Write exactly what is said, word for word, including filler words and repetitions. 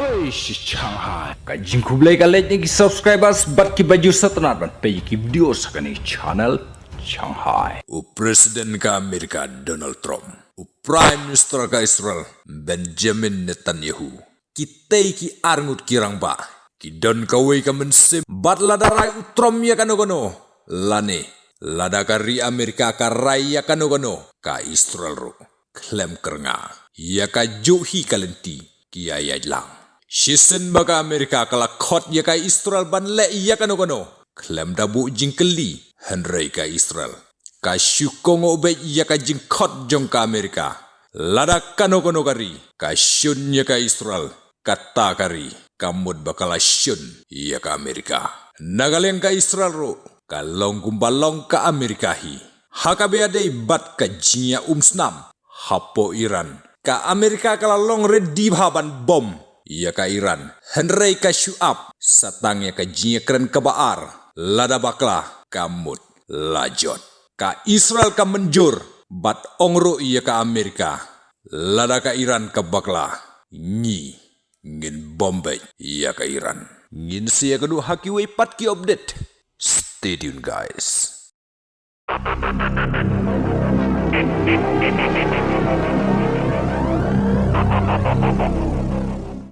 Oi, shi Shanghai. Ka jingkhublei ka leit na ki subscribers bad ki ba ju sngewtynnat ban peit ki video sa kane channel Shanghai. U President ka Amerika Donald Trump, u Prime Minister ka Israel Benjamin Netanyahu, kitei ki arngut ki rangbah ki don kawei ka mynsiem bad lada rai u Trump ïa kano kano, lane lada ka ri Amerika ka rai ïa kano kano, ka Israel ruh khlem kyrngah ïa ka juh hi ka lynti ki ïa ïaid lang. Shisien ba ka Amerika ka la khot ïa ka Israel ban leh ïa kano kano, khlem da buh jingkylli, hynrei ka Israel ka shu kohnguh beit ïa ka jingkhot jong ka Amerika. Lada kano kano ka ri ka shun ïa ka Israel, kata ka ri ka mut ba ka la shun ïa ka Amerika. Na ka liang ka Israel ruh ka long kumba long ka Amerika hi. Ha kaba ïadei bad ka jingïaumsnam hapoh Iran, ka Amerika ka la long ready bha ban bom ïa ka Iran, hynrei ka shu ap sa tang ïa ka jingïakren kaba ar. Lada bakla ka mut la jot. Ka Israel ka mynjur bad ong ruh ïa ka Amerika, lada ka Iran ka bakla, ngi ngin bom beit ïa ka Iran. Ngin sa ïakynduh ha kiwei pat ki update. Stay tuned, guys.